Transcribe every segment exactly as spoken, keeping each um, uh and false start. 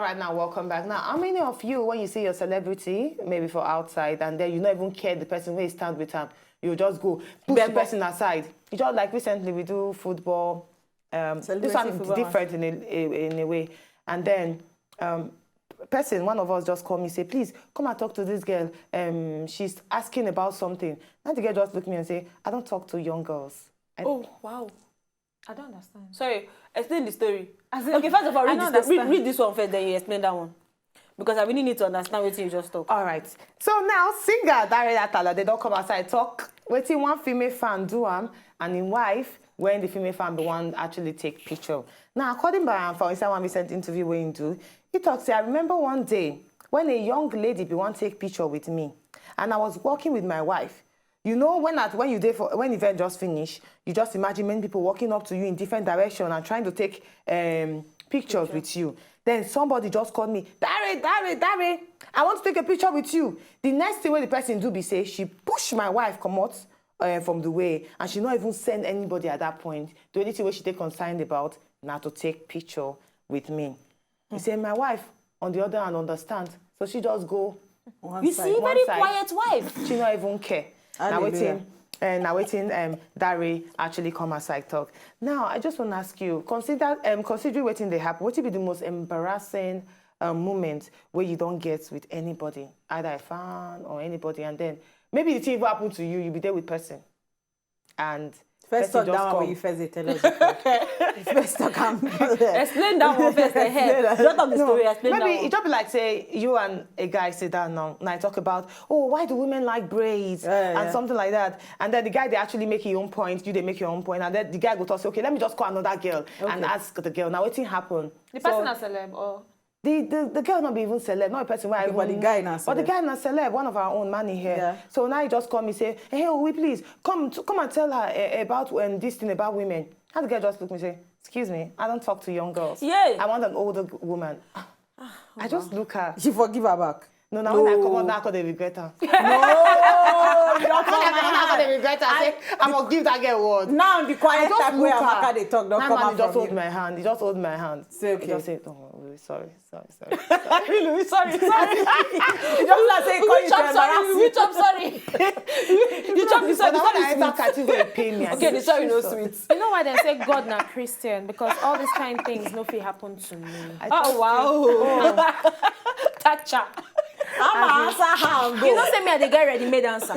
Right now, welcome back. Now, how many of you, when you see your celebrity, maybe for outside, and then you not even care the person where you stand with him, you just go push the person aside? You just like recently we do football. Um, this one different in a, a in a way, and then um, person, one of us just called me, say, "Please come and talk to this girl. Um, she's asking about something." Now the girl just look me and say, "I don't talk to young girls." I, Oh wow, I don't understand. Sorry, explain the story. As in, Okay, first of all, I read don't this, read, understand. read this one first, then you explain that one. Because I really need to understand what you just talk. All right. So now, singer Dare Atala, they don't come outside talk. Waiting one female fan do am and him wife, when the female fan be one actually take picture. Now, according by am for inside one recent interview wey he do, he talk say, "I remember one day when a young lady be one take picture with me, and I was walking with my wife. You know, when at when you dey for when event just finish, you just imagine many people walking up to you in different direction and trying to take um, pictures with you. Then somebody just called me, 'Dare, Dare, Dare, I want to take a picture with you.' The next thing wey the person do be say she push my wife comot uh, from the way, and she not even send anybody at that point. The only thing wey she take concerned about na to take picture with me." He say, "My wife, on the other hand, understand, so she just go." You see, One very side. Quiet wife. She not even care. Now Hallelujah. Waiting. And now waiting, um, Dare actually come outside talk. Now, I just want to ask you, consider, um, considering waiting they happen, what would be the most embarrassing um, moment where you don't get with anybody, either a fan or anybody, and then maybe the thing even happened to you, you be there with person, and First person talk just down come. When you first dey tell us. Before. First talk am. Explain that one first. Ahead. Drop up the No, story. Explain maybe that it just be like say you and a guy sit down now, and I talk about, "Oh, why do women like braids?" Yeah, and yeah. Something like that. And then the guy they actually make your own point, you they make your own point, and then the guy go talk say, "Okay, let me just call another girl and Okay. Ask the girl." Now waiting happen. The So, person a celeb or the, the, the girl not be even celeb, not a person where I Okay, but even the guy na But the celeb. Guy na celeb, one of our own money here. Yeah. So now he just call me say, "Hey, Owi, please come to, come and tell her uh, about um, this thing about women." And the girl just look me say, "Excuse me, I don't talk to young girls. Yeah. I want an older woman." I just look her. She forgive her back. No, now when I come out now, I could regret her. No, you don't When I come out now, I could regret her. I say, "I must give that girl word." Now the I quiet just type where look her. Amaka dey talk don That come man out he just from hold you. My hand. He just hold my hand. Say, He "Okay." Just say, "Don't worry, sorry, sorry, sorry." Sorry, sorry. You just like say call You you to chop sorry. embarrass You chop sorry. You chop the But sorry. now when I The enter sorry category, pay me. I Okay, say, the sorry no "Jesus." Sweet. You know why they say God na Christian? Because all these kind things no fit happen to me. Oh wow. Tacha. I'm answer her and You go. Know say me I dey get ready made answer.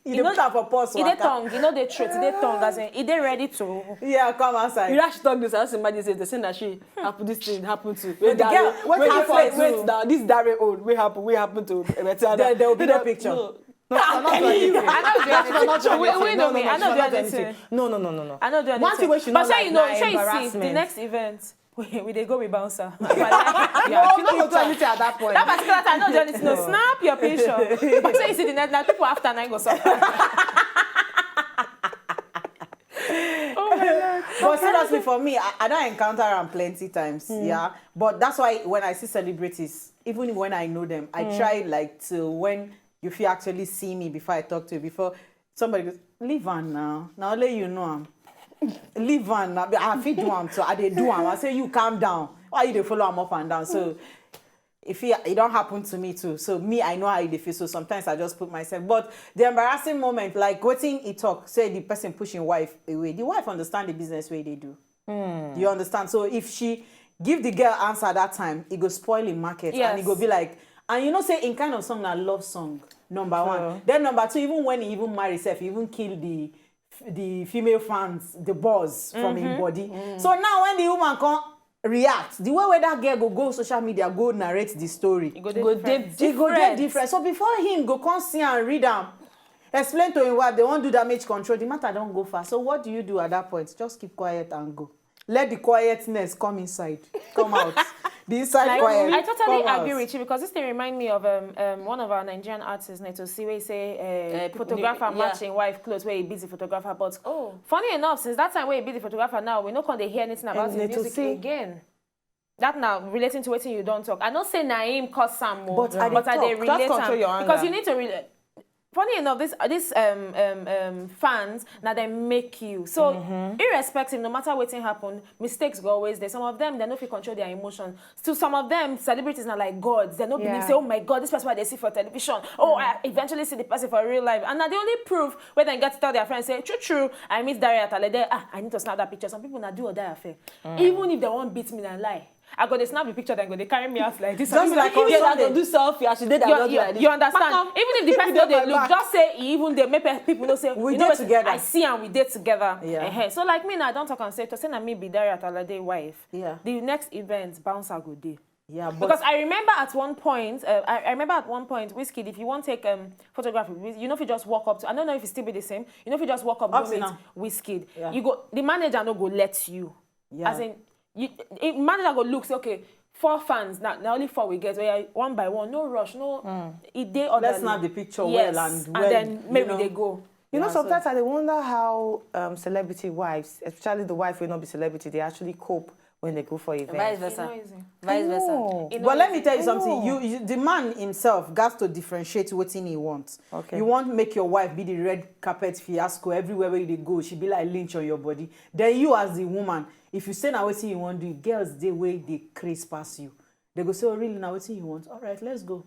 You dey put am for pause. E dey tongue, e no dey throat, e dey tongue as in e dey ready to. Yeah, come outside. You know she talk this. I just imagine say the same that she happen. This thing happen to. But the girl, Wait, what wait, happen wait, to- now this Dare own. Wait happen. Wait happen to. There, there will be no picture. No, no, no, no, no, no, no, no, no, no, no, Wait, wait, no, me, I no do no, no, anything. No, no, no, no, no. I no do anything. One thing wey she But no say like you know, na say you see the embarrassment. Next event. We, we dey go with bouncer. Yeah, she no go do anything at that point. That particular time, I no do anything. No, snap your picture. But say you see the net, now people after nine go suffer. But seriously, for me, I, I don't encounter am plenty times. Yeah, but that's why when I see celebrities, even when I know them, I try like to when you feel actually see me before I talk to you. Before somebody goes, "Leave am now. Now only you know am. Leave am now." I fit do am, so I dey do am. I say, "You calm down. Why you dey follow am up and down?" So if it, it don't happen to me too. So me, I know how you dey feel. So sometimes I just put myself. But the embarrassing moment, like wetin he talk, say the person pushing wife away. The wife understand the business way they do. You understand? So if she give the girl answer that time, it go spoil the market and it go Yes. Be like, and you know say in kind of song na love song number one. Then number two, even when he even marry self, he even kill the the female fans, the buzz from him body. So now when the woman come react, the way where that girl go go social media go narrate the story, Go dey Go different. dey e go dey different. Different. So before him go come see and read am, explain to him wife they wan do damage control. The matter don go far. So what do you do at that point? Just keep quiet and go. Let the quietness come inside, come out. The inside I, quiet. I totally come out. Agree with you because this thing remind me of um, um one of our Nigerian artists, Neto Siwe, say uh, Eh, people photographer make- yeah. Matching wife clothes where he busy photographer. But Oh. Funny enough, since that time where he busy photographer now, we no come dey hear anything about And his Neto music say- Again. That now relating to wetin you don talk. I no say na him cause am o, But I dey but I dey talk. Relate Just control am your anger. Because you need to relate. Funny enough, this this um, um, um, fans, now they make you. So irrespective, no matter what thing happen, mistakes go always there. Some of them, they no fit control their emotions. To some of them, celebrities are like gods. They no believe Yeah. say, "Oh my God, this person wey they see for television. Oh, I eventually see the person for real life." And now the only proof where they get to tell their friends say, "True, true, I meet Daria Talede. Ah, I need to snap that picture." Some people now do or die affair. Even if they won't beat me, na lie. I go they snap the picture, then go they carry me out like this. Just like on Yeah, Sunday, they- do selfie as you did that you, body you, like this. You understand? Even if the person no dey look, just say he even dey make pe- people know say We you dey know what, together. I see and we dey together. Yeah. Ehen. So like me now, I don't talk and say to say na me be Daria Talade wife. Yeah. The next event, bouncer go dey. Yeah, but Because I remember at one point, uh, I, I remember at one point, Wizkid, if you want take um photography, you know if you just walk up to, I don't know if it still be the same. You know if you just walk up, Up go to meet now. Wizkid. Yeah. You go, the manager no go let you. Yeah. As in, you, the manager go look say, "Okay, four fans now. Now only four we get. Where one by one, no rush, no. It dey orderly. Let's snap the picture Yes, well and and well, then maybe you know. They go. You know, Yeah, so- sometimes I dey wonder how um, celebrity wives, especially the wife will not be celebrity, they actually cope when they go for events. Vice versa. Easy. Vice versa. No. It But no let me easy. tell you something. No. You, you, the man himself got to differentiate what thing he wants. Okay. You want make your wife be the red carpet fiasco everywhere where they go. She be like lynch on your body. Then you as the woman, if you say now what thing you want do, girls they way they craze pass you. They go say, "Oh, really? Now what thing you want? All right, let's go."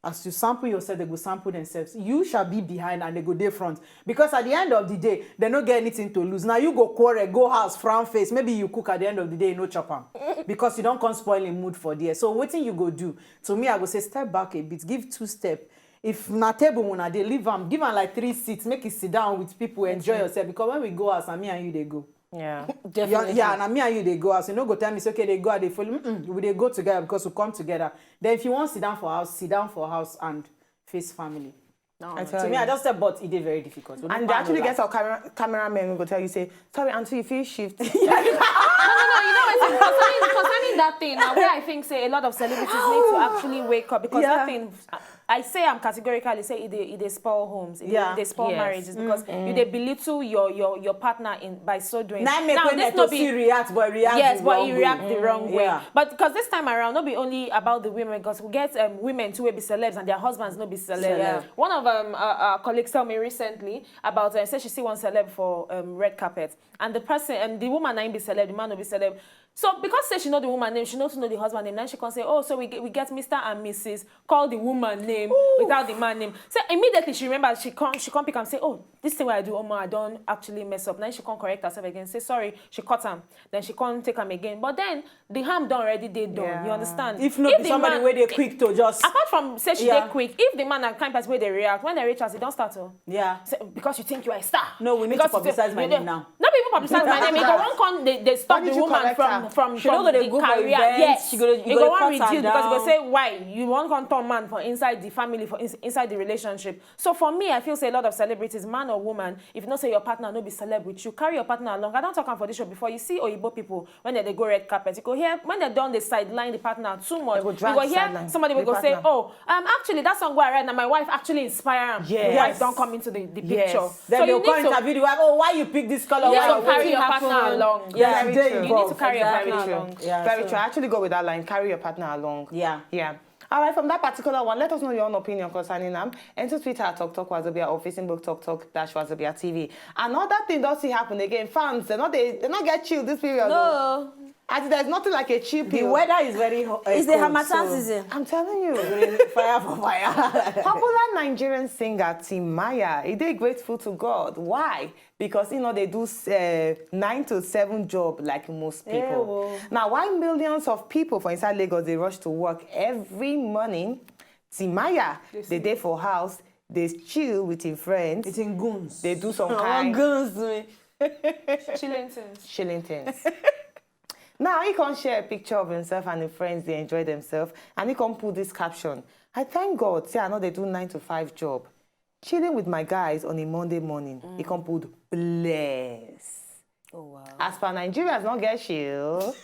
As you sample yourself, they go sample themselves. You shall be behind and they go dey front. Because at the end of the day, they no get anything to lose. Now you go quarrel, go house, frown face. Maybe you cook at the end of the day, no chop am. Because you don't come spoiling mood for there. So what thing you go do? To me, I go say step back a bit, give two step. If na table una dey leave am, give am like three seats, make it sit down with people, enjoy yourself. Because when we go house, and me and you they go. Yeah. Yeah, yeah, na me and you they go house. You know, go tell me, "It's okay, they go, they follow." Mm-mm, we they go together because we come together. Then if you want sit down for house, sit down for house and face family. I tell To me, you. I just said, but it is very difficult. We And don't they plan actually all get that. some camera cameramen who go tell you say, "Sorry, auntie, if you shift." No, no, no. You know what? Concerning, concerning that thing, now where I think say a lot of celebrities need to actually wake up because Yeah. That thing, I, I say I'm categorically say it dey, it dey spoil homes, it dey, Yeah. it dey spoil Yes. Marriages because you dey belittle your your your partner in by so doing. Now make Now, women this to no be- see react, but react Yes, the but wrong he way. react the wrong way. Yeah. But because this time around, not be only about the women, because we get um, women too will be celebs and their husbands no be celebs. Yeah. One of um, our, our colleagues tell me recently about uh, say she see one celeb for um, red carpet, and the person and the woman na him be celeb, the man no be celeb. So because say she know the woman name, she no too know the husband name. Now she can say, "Oh, so we get, we get Mister and Missus Call the woman name without the man name." So immediately she remember, she come she come pick am say, "Oh, this thing wey I do, omo, I don actually mess up." Now she come correct herself again, say sorry, she cut am. Then she come take am again. But then the harm don already dey done. You Yeah. Understand? If not, the somebody man- where they quick to just Apart from say she Yeah. dey quick, if the man na kind person wey dey react, when they reach house, e don start o. Yeah. Say, because you think you are a star. No, we need Because to publicize you my you name don't- now. Not even publicize my name. It go wan come, they, they stop Why the did you woman correct from her? from She from no go dey the go for career. events, Yes, she go dey- it go go dey wan cut her reduce because e go down. Say why you wan come turn man for inside the family, for ins- inside the relationship. So for me, I feel say a lot of celebrities, man or woman, if you know say your partner no be celeb with you, carry your partner along. I don talk am for this show before. You see oyibo people when they dey go red carpet, you go hear when they don dey sideline the partner too much. They go You drag go hear sideline. Somebody The will go say, partner. "Oh, um, actually that song wey I write na my wife actually inspire am." Yes. Wife don come into the, the Yes. picture. Then So they'll you call need to interview the wife. "Oh, why you pick this color? You Why need you to carry pick your this partner color?" along. Yeah, Very they true. You need to involved. carry your partner Very true. along. Yeah, Very so- true. I actually go with that line. Carry your partner along. Yeah. Yeah. All right, from that particular one, let us know your own opinion concerning them. And to Twitter at Talk Talk Wazobia or Facebook Talk Talk dash Wazobia T V. Another thing does see happen again. Fans, they not they, they not get chill this period. No. As in, there's nothing like a chill The period. Weather is very hot. It's the Harmattan season. I'm telling you. Fire for fire. Popular Nigerian singer Timaya, he dey grateful to God. Why? Because you know they do uh, nine to seven job like most people. Ewo. Now, why millions of people for inside Lagos they rush to work every morning? Timaya, they dey for house, they chill with his friends, It's in goons. They do some One kind. goons me. Chilling things. Shilling things. Now he can share a picture of himself and his friends. They enjoy themselves, and he can put this caption: "I thank God, say I know they do nine to five job. Chilling with my guys on a Monday morning." He can put bless. Oh wow. As per Nigerians, not get chill.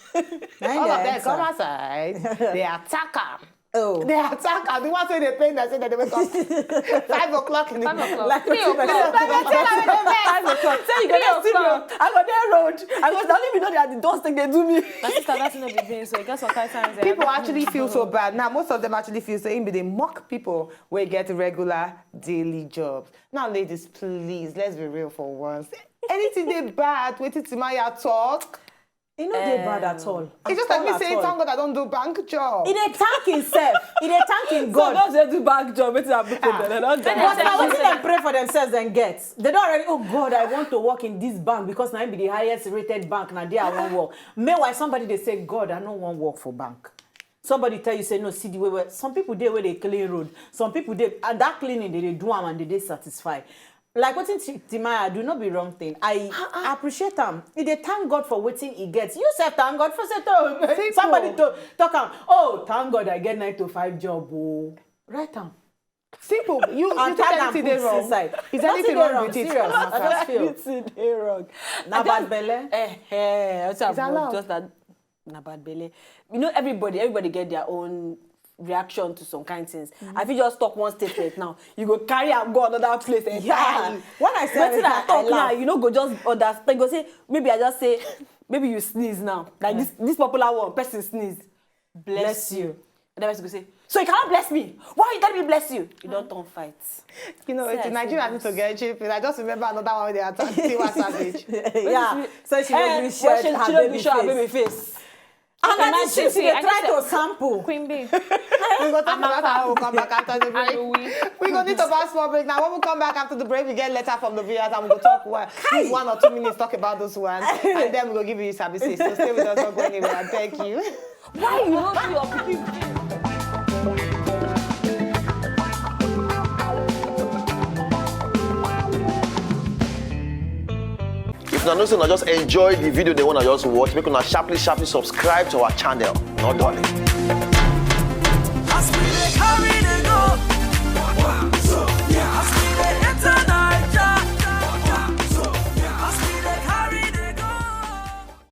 Nine All of they them come answer. Outside. They attack him. Oh. They attack and the ones wey dey pain dem say dem dey wake up five o'clock in the Five morning. o'clock. Like Three wetin o'clock. Five o'clock. Say you go Three dey still o'clock. I go dey road. I go na only me know that the dust take dey do me. My sister, that's not the thing. So you get some kind times. People actually feel so bad. Now, most of them actually feel so. Im be dey mock people wey get regular daily jobs. Now, ladies, please, let's be real for once. Anything dey bad, wetin Timaya talk? E no dey bad at all. It's just like me saying, thank God I don't do bank job. E dey thank himself. E dey thank him So God. those wey do bank job, wetin happen to them? They don But die. na wetin dem pray for themselves and get. They don already, oh God, I want to work in this bank because na im be the highest rated bank, na there I wan work. Meanwhile, somebody dey say, God, I no wan work for bank. Somebody tell you say no, see the way wey some people dey wey dey clean road. Some people dey and that cleaning they dey do am and they dey satisfied. Like wetin Ti- Timaya do no be wrong thing. I appreciate am. E dey thank God for wetin e get. You sef thank God for say to somebody to talk am. Oh, thank God I get nine to five job. Oh, write am. Simple. You, you And think tag am anything dey put wrong? inside. Is Nothing anything dey wrong wrong, with it? Serious. I Amaka? just feel. Wetin dey wrong? Na I bad just- belle. Eh, eh, wetin I It's wan allowed. just that na bad belle. You know, everybody, everybody get their own reaction to some kind things. I fit just talk one statement now. You go carry am go another place entirely. When I say Wetin I everything, talk I now, laugh. You no go just understand. You go say, maybe I just say, maybe you sneeze now. Like this, this popular one, person sneeze. Bless you. Another person go say, so you cannot bless me. Why you tell me bless you? You don turn fight. You know, Say it's I Nigeria say need to get cheap. I just remember another one with the attack. Tiwa Savage. Yeah. So she Eh, will she, she, share she her no baby be sure her face. Baby face. And I Imagine, think she see, dey I try just to sample. Queen Bee. We go talk about that when we come back after the break. Aloe. We go need to pass for break now. When we come back after the break, we get letter from the viewers and we go talk one, use one or two minutes talk about those ones, and then we go give you services. So stay with us, don't go anywhere. Thank you. Why you no do your pikin? If una know say una just enjoy the video, then una just watch, make una sharply, sharply subscribe to our channel. No darling.